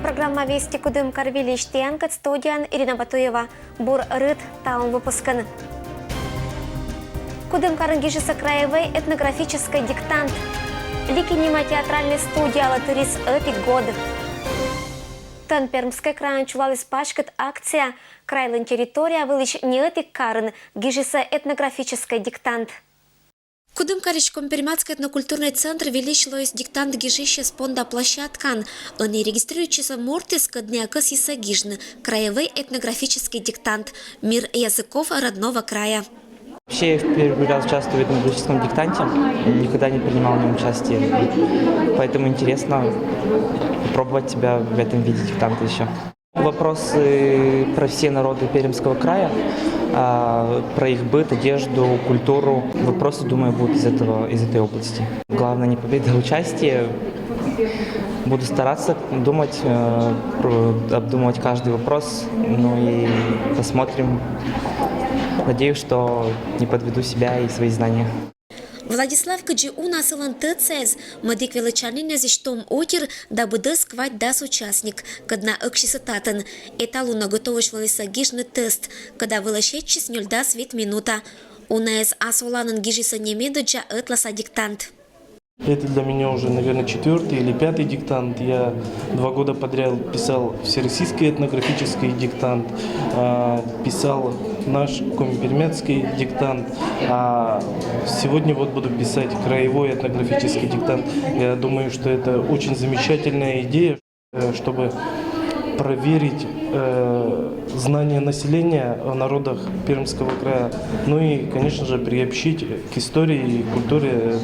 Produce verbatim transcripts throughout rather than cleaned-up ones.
Программа «Вести Кудымкар» выльысь тіянкӧд студияын Ирина Батуева. Бур рыт талун выпускын. Кудымкарын гижисӧ краевӧй этнографическӧй диктант. Лики нима театральнӧй студиялы тырис ӧтик год. Тӧн Пермскӧй крайын чулаліс паськыд акция. Крайлӧн территория вылысь ни ӧтик карын гижисӧ этнографическӧй диктант. Кудымкарысь Коми-Пермяцкӧй этнокультурнӧй центр выльысь лоис диктант гижысьяс понда площадкаын. Ӧні регистрируйтчисӧ мортыс, кӧд найӧ кӧсйисӧ гижны краевӧй этнографическӧй диктант «Мир языков родного края». Вообще, я в первый раз участвую в этнографическом диктанте. Никогда не принимал в нем участие. Поэтому интересно попробовать себя в этом виде диктанта еще. Вопросы про все народы Пермского края, а, про их быт, одежду, культуру. Вопросы, думаю, будут из этого, из этой области. Главное не победа, а участие. Буду стараться думать, э, про- обдумывать каждый вопрос. Ну и посмотрим. Надеюсь, что не подведу себя и свои знания. Владислав кыдзи уна сылӧн тӧдсаяс, мӧдік велӧдчанінъясысь том отир да быдӧс квайт дас участник, кӧд найӧ ӧксисӧ татын. Эталунӧ готовӧсь вӧлісӧ гижны тест, кӧда вылӧ сетчис нёль дас вит минута. Унаыс ас оланын гижисӧ немедодзза ӧтласа диктант. Это для меня уже, наверное, четвёртый или пятый диктант. Я два года подряд писал всероссийский этнографический диктант, а, писал наш коми-пермяцкий диктант. А сегодня вот буду писать краевой этнографический диктант. Я думаю, что это очень замечательная идея, э, чтобы проверить, э, знания населения о народах Пермского края, ну и, конечно же, приобщить к истории и культуре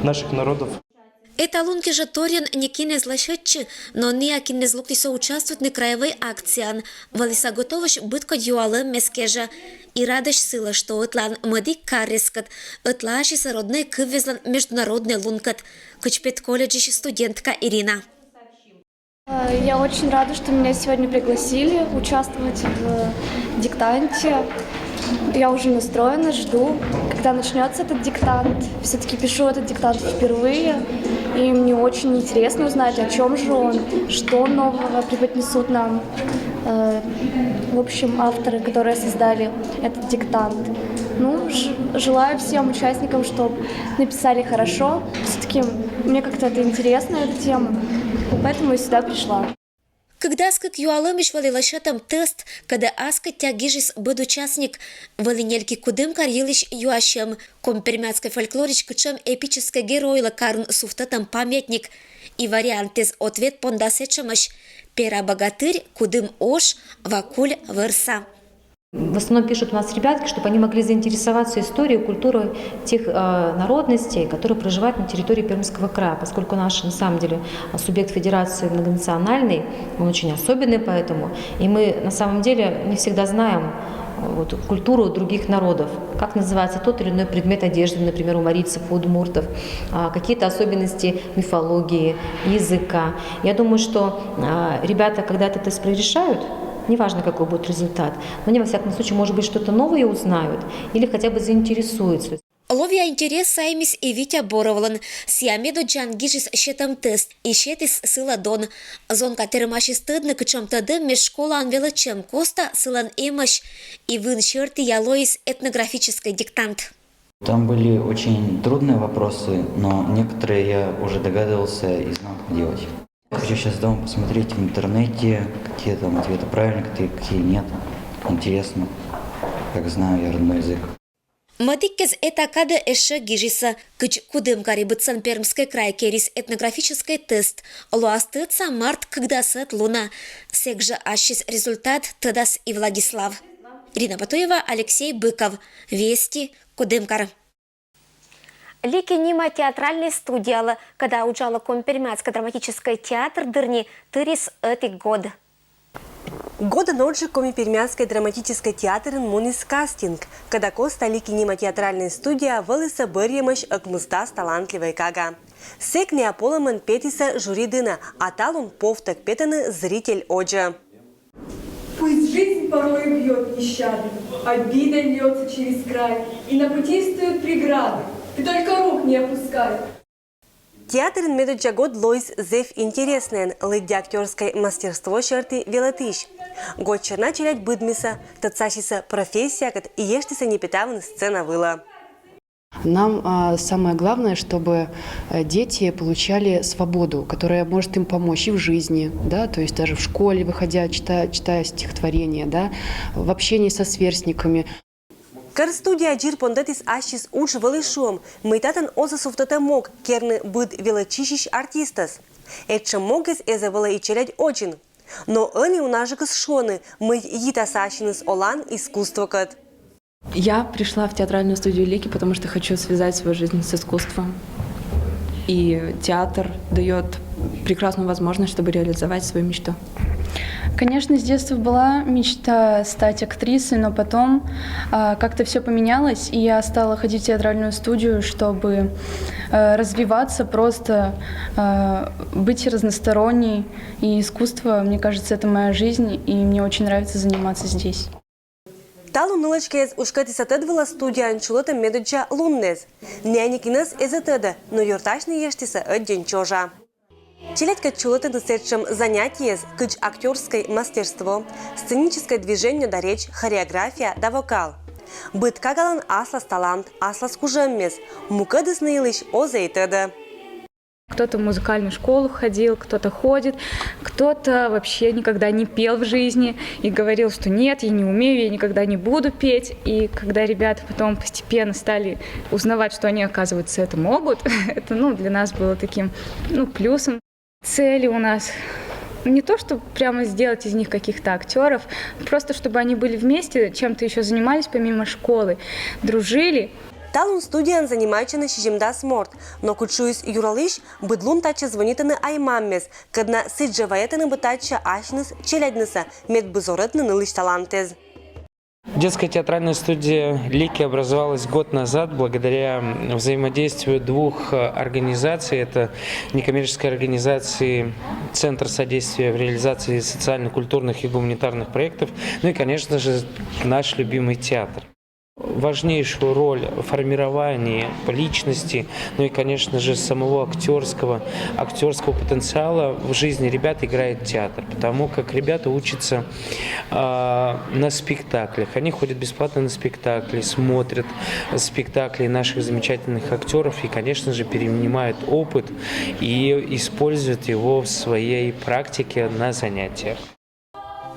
наших народов. Эталун кежӧ торйӧн некин эз лӧсьӧдчы, но ныякин эз локтісӧ участвуйтны краевӧй акцияын. Вӧлісӧ готовӧсь быдкодь юалӧмӧс кежӧ. И радӧсь сылы, что ӧтлаын мӧдік карыскӧд, ӧтлаасьыс роднӧй кывъяслӧн международнӧй лункӧд, кыдз пет колледжысь студентка Ирина. Э, я очень рада, что меня сегодня пригласили участвовать в диктанте. Я уже настроена, жду, когда начнется этот диктант. Все-таки пишу этот диктант впервые, и мне очень интересно узнать, о чем же он, что нового преподнесут нам, э, в общем, авторы, которые создали этот диктант. Ну, ж- желаю всем участникам, чтобы написали хорошо. Все-таки мне как-то это интересно, эта тема, поэтому я сюда пришла. Кык дас кык юалӧмысь вӧлі лӧсьӧдӧм тест, кӧдӧ аскӧття гижис быд участник. Вӧлі нельки Кудымкар йылысь юасьӧм: коми-пермяцкӧй фольклорысь кутшӧм эпическӧй геройлы карын сувтӧдтӧм памятник. И вариантыс ответ понда сэтшӧмӧсь: Пера богатырь, Кудым ош, Вакуль вӧрса. В основном пишут у нас ребятки, чтобы они могли заинтересоваться историей, культурой тех, э, народностей, которые проживают на территории Пермского края, поскольку наш, на самом деле, субъект федерации многонациональный, он очень особенный, поэтому и мы, на самом деле, не всегда знаем, э, вот, культуру других народов, как называется тот или иной предмет одежды, например, у марийцев, у удмуртов, а, какие-то особенности мифологии, языка. Я думаю, что, а, ребята, когда этот тест прорешают, неважно, какой будет результат, но они, во всяком случае, может быть, что-то новое узнают или хотя бы заинтересуются. Ловъя интерес саймис и Витя Боровлӧн. Сійӧ медодззаӧн гижис сетӧм тест и сетіс сылы дон. Зонка тэрмасис тӧдны, кутшӧм тӧдӧммес школаын велӧдчӧм коста сылӧн эмӧсь. И вын сертіа лоис этнографическӧй диктант. Там были очень трудные вопросы, но некоторые я уже догадывался и знал, как делать. Хочу сейчас дома посмотреть в интернете, какие там ответы правильные, какие, какие нет. Интересно, как знаю я родной язык. Мӧдіккез этакадӧ ещӧ гижисӧ, кыдз Кудымкарӧ быдсӧн Пермскӧй край керис этнографическӧй тест. Лоас тӧдса март кыкдасӧд лунӧ. Сэк жӧ ассьыс результат тӧдас и Владислав. Ирина Батуева, Алексей Быков. Вести, Кудымкар. Лики нима театральнӧй студиялы, кӧда уджалӧ Коми-Пермяцкӧй драматическӧй театр дырни, тырис ӧтик год. Год нин Коми-Пермяцкӧй драматическӧй театрын муніс кастинг, кӧда коста Лики нима театральнӧй студия вӧлісӧ бӧрйӧмӧсь ӧкмысдас талантливӧй кага. Сэк найӧ полӧмӧн петісӧ жюри дінӧ, а талун повтӧг петӧны зритель водзӧ. Пусть жизнь порой бьёт нещадно, обида льётся через край, и на пути встают преграды. Ты только рук не опускай. Театрын медоддза год лоис зэв интереснӧйӧн, лыдди актёрскӧй мастерство сьӧрті велӧдысь. Год сьӧрна челядь быдмис, тӧдсасис профессиякӧд и эштіс непетавны сцена вылӧ. Нам а, самое главное, чтобы э, дети получали свободу, которая может им помочь и в жизни, да, то есть даже в школе, выходя, читая, читая стихотворение, да, в общении со сверстниками. Кӧр студия дзир пондӧдіс ассьыс удж вӧлі шуӧм, мый татӧн оз сувтӧдтӧ мог керны быд велӧдчысьысь артистӧс. Этшӧм могыс эз вӧлі и челядь водзын. Но ӧні унажыкыс шуӧны, мый йитасны ассьыныс олан искусствокӧд. Я пришла в театральную студию Лики, потому что хочу связать свою жизнь с искусством. И театр дает прекрасную возможность, чтобы реализовать свою мечту. Конечно, с детства была мечта стать актрисой, но потом а, как-то все поменялось, и я стала ходить в театральную студию, чтобы а, развиваться, просто а, быть разносторонней. И искусство, мне кажется, это моя жизнь, и мне очень нравится заниматься здесь. Талун нылӧдз кӧ эз уськӧдтісӧ тӧд вылӧ, студияын чулӧтӧм медоддза луннас. Няньыкинӧс эз тӧдӧ, но ёртасьны эштіс ӧддзӧн чожа. Челядькӧд чулӧтӧны сэтшӧм занятиеяс, кыдз актёрскӧй мастерство, сценическӧй движение да речь, хореография да вокал. Быд кагалӧн аслас талант, аслас кужӧммес, мукӧдыс нылысь оз и тӧдӧ. Кто-то в музыкальную школу ходил, кто-то ходит, кто-то вообще никогда не пел в жизни и говорил, что нет, я не умею, я никогда не буду петь. И когда ребята потом постепенно стали узнавать, что они, оказывается, это могут, это ну, для нас было таким ну, плюсом. Цели у нас не то, чтобы прямо сделать из них каких-то актеров, просто чтобы они были вместе, чем-то еще занимались помимо школы, дружили. Талун студияын занимайтчӧны сизимдас морт, но кыдз шуис юралысь, быд лун татчӧ звонитӧны ай-маммес, кӧдна сідзжӧ вайӧтӧны бы татчӧ асьныс челядьнысӧ, мед бы зорӧдны нылысь талантэз. Детская театральная студия «Лики» образовалась год назад благодаря взаимодействию двух организаций. Это некоммерческой организации «Центр содействия в реализации социально-культурных и гуманитарных проектов», ну и, конечно же, наш любимый театр. Важнейшую роль в формировании личности, ну и, конечно же, самого актёрского, актёрского потенциала в жизни ребят играет театр, потому как ребята учатся а, на спектаклях, они ходят бесплатно на спектакли, смотрят спектакли наших замечательных актёров и, конечно же, перенимают опыт и используют его в своей практике на занятиях.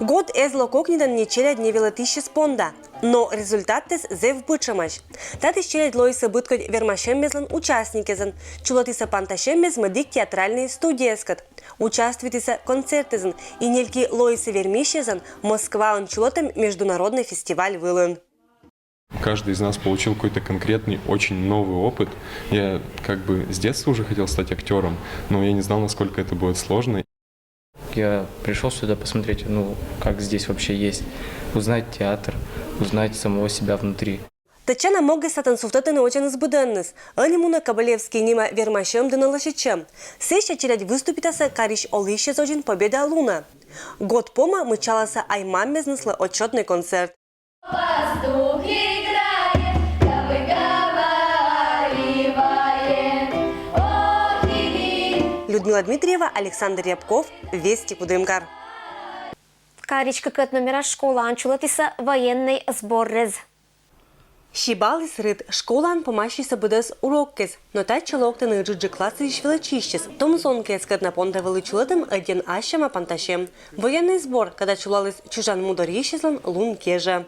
Год эз ло кокньыдӧн ни челядь, ни велӧдысьяс понда, но результатыс зэв быдшӧмӧсь. Татысь челядь лоис быдкодь вермасьӧмъяслӧн участникъясӧн, чулӧтіс пантасьӧмъяс мӧдік театральнӧй студияяскӧд, участвуйтіс концертъясын и нелькӧ лоис вермисьясӧн Москваын чулӧтӧм международнӧй фестиваль вылын. Каждый из нас получил какой-то конкретный, очень новый опыт. Я как бы с детства уже хотел стать актёром, но я не знал, насколько это будет сложно. Я пришёл сюда посмотреть, ну, как здесь вообще есть, узнать театр, узнать самого себя внутри. Тӧдчана могыс татӧн сувтӧдтӧны водзӧныс быдӧнныс. Ӧні мунӧ Кобылевский нима вермасьӧм дынӧ лӧсьӧдчӧм. Сэсся челядь выступитас карысь олысьяс водзын Победа лунӧ. Год помӧ мыччалас ай-мамъяслы отчётнӧй концерт. Людмила Дмитриева, Александр Рябков, Вести, Кудымкар. Карысь кыкӧд номера школаын чулӧтіс военнӧй сборрӧ. Сибаліс рыт. Школаын помасис быдӧс урокъяс, но татчӧ локтӧны ыджыдджык классъясысь велӧдчысьяс. Том зонкаяс, кӧдна понда вылӧ чулӧтӧм ӧдйӧн ассьым пантасьӧм. Военнӧй сбор, кӧдӧ чулаліс чужан му дорйысьяслӧн лун кежӧ.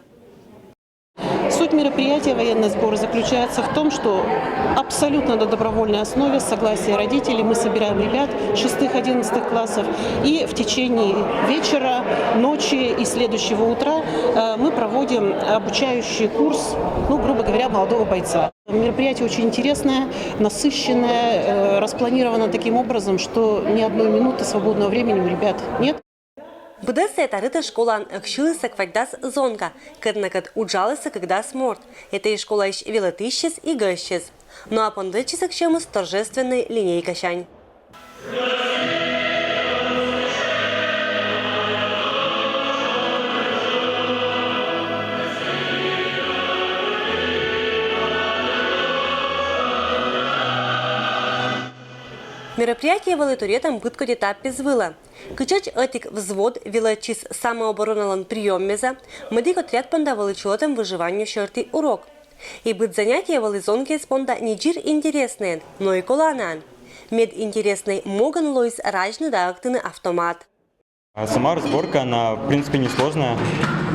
Суть мероприятия «Военный сбор» заключается в том, что абсолютно на добровольной основе, с согласия родителей, мы собираем ребят шестых, одиннадцатых классов, и в течение вечера, ночи и следующего утра э, мы проводим обучающий курс, ну, грубо говоря, молодого бойца. Мероприятие очень интересное, насыщенное, э, распланировано таким образом, что ни одной минуты свободного времени у ребят нет. Быдӧн сійӧ та рытӧ школаын ӧксьыліс квайтдас зонка, кӧднакӧд уджаліс кыкдас морт. Этайӧ школаысь велӧдысьяс и гӧсьтъяс. Но а пондӧдчис ӧксьӧмыс торжественнӧй линейкасянь. Мероприятие вӧлі туретӧм быдкодь этаппис вылӧ. Кытчӧдз ӧтик взвод велӧдчис самообороналӧн приёммеза, мӧдик отряд понда вӧлі чулӧтӧм выживанию сьӧрті урок. И быд занятие вӧлі зонкаыс понда не дзир интереснӧйӧн, но и коланаӧн. Мед интереснӧй могӧн лоис разьны да ӧктыны автомат. А сама разборка, она, в принципе, несложная.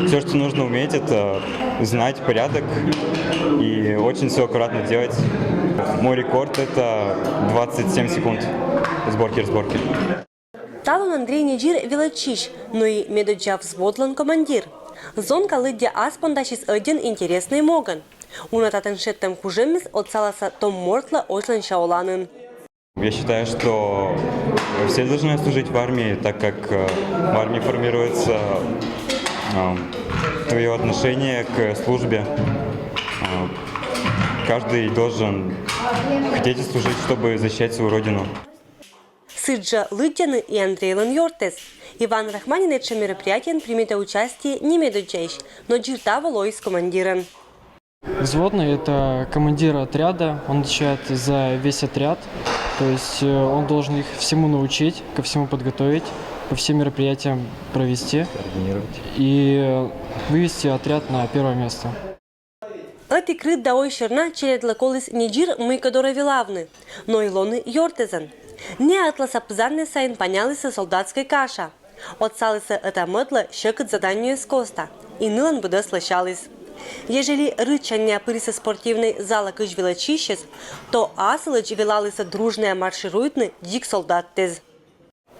Все, что нужно уметь, это знать порядок и очень все аккуратно делать. Мой рекорд — это двадцать семь секунд сборки-разборки. Талун Андрей не дзир велӧдчысь, но и медоддза взводлӧн командир. Зонка лыддя ас пондасьыс ӧдйӧн интереснӧй могӧн. Уна татӧн шедтӧм кужӧмыс отсаласӧ том мортлы очлӧн сяоланын. Я считаю, что все должны служить в армии, так как э, в армии формируется эм, твое отношение к службе. Э, Каждый должен хотеть служить, чтобы защищать свою родину. Сідзжӧ лыддяны и Андрейлӧн ёртыс. Иван Рахманин этша мероприятиеын примитӧ участие не медоддзаысь, но дзир таво лоис командирӧн. Взводный — это командир отряда, он отвечает за весь отряд, то есть э, он должен их всему научить, ко всему подготовить, по всем мероприятиям провести и вывести отряд на первое место. Ӧтик рыт да ой сьӧрна челядьлы коліс не дзир мыйкӧ дорӧ велавны, но и лоны ёртӧзӧн. Нӧ атласа пызанныс сайын панялісны солдатскӧй каша. Отсалісны ӧта-мӧдлы сьӧкыд заданиеыс коста, и нылӧн быдӧс лӧсяліс. Ежели рытсяньнӧя пырисны спортивнӧй залӧ кызь велӧдчысьыс, то асылӧдз велалісны дружнӧя маршируйтны дзик солдаттӧдз.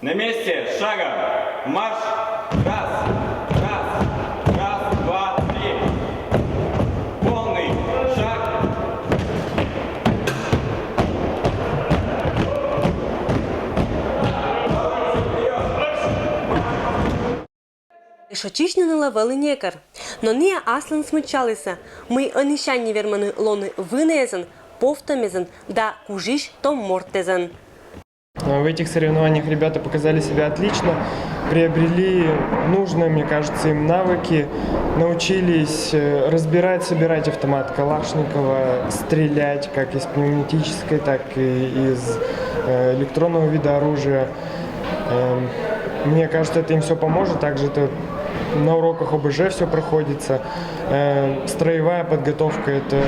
На месте, шагом, марш! Раз, раз, раз, два, три. Полный шаг. Шочысьны нылӧ вӧлі некор. Но нӧ аслыныс мыччалісны, мый ӧнісянь вермӧны лоны вынӧйӧзӧн, повтӧмӧзӧн да кужысь том мортӧзӧн. В этих соревнованиях ребята показали себя отлично, приобрели нужные, мне кажется, им навыки, научились э, разбирать, собирать автомат Калашникова, стрелять как из пневматической, так и из э, электронного вида оружия. Эм, Мне кажется, это им все поможет. Также это на уроках ОБЖ все проходится. Э, Строевая подготовка — это,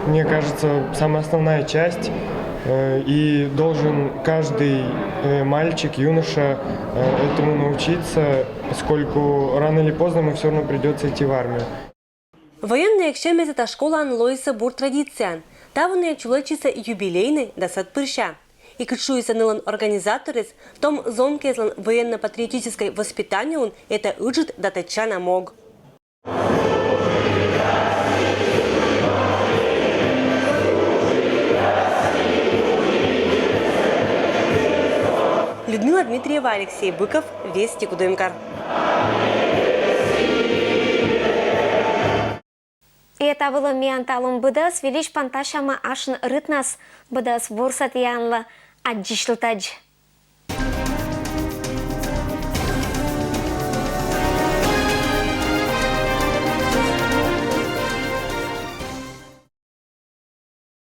мне кажется, самая основная часть. Э, И должен каждый э, мальчик, юноша э, этому научиться, поскольку рано или поздно ему все равно придется идти в армию. Военнӧй эксьӧмъяс та школаын лоисны бур традицияӧн. Таво нӧ чулӧдчисны юбилейнӧй дасӧд пырся. И кыдз шуис нылӧн организаторыс, том зонкаяслӧн военно-патриотическӧй воспитаниеын это ыджыд да тӧдчана мог. Людмила Дмитриева, Алексей Быков, Вести, Кудымкар. И это было миян талун быдӧс. Выльысь пантасямӧ асьным рытнас. Быдӧс бурсӧ тіянлы. Аддзысьлытӧдз.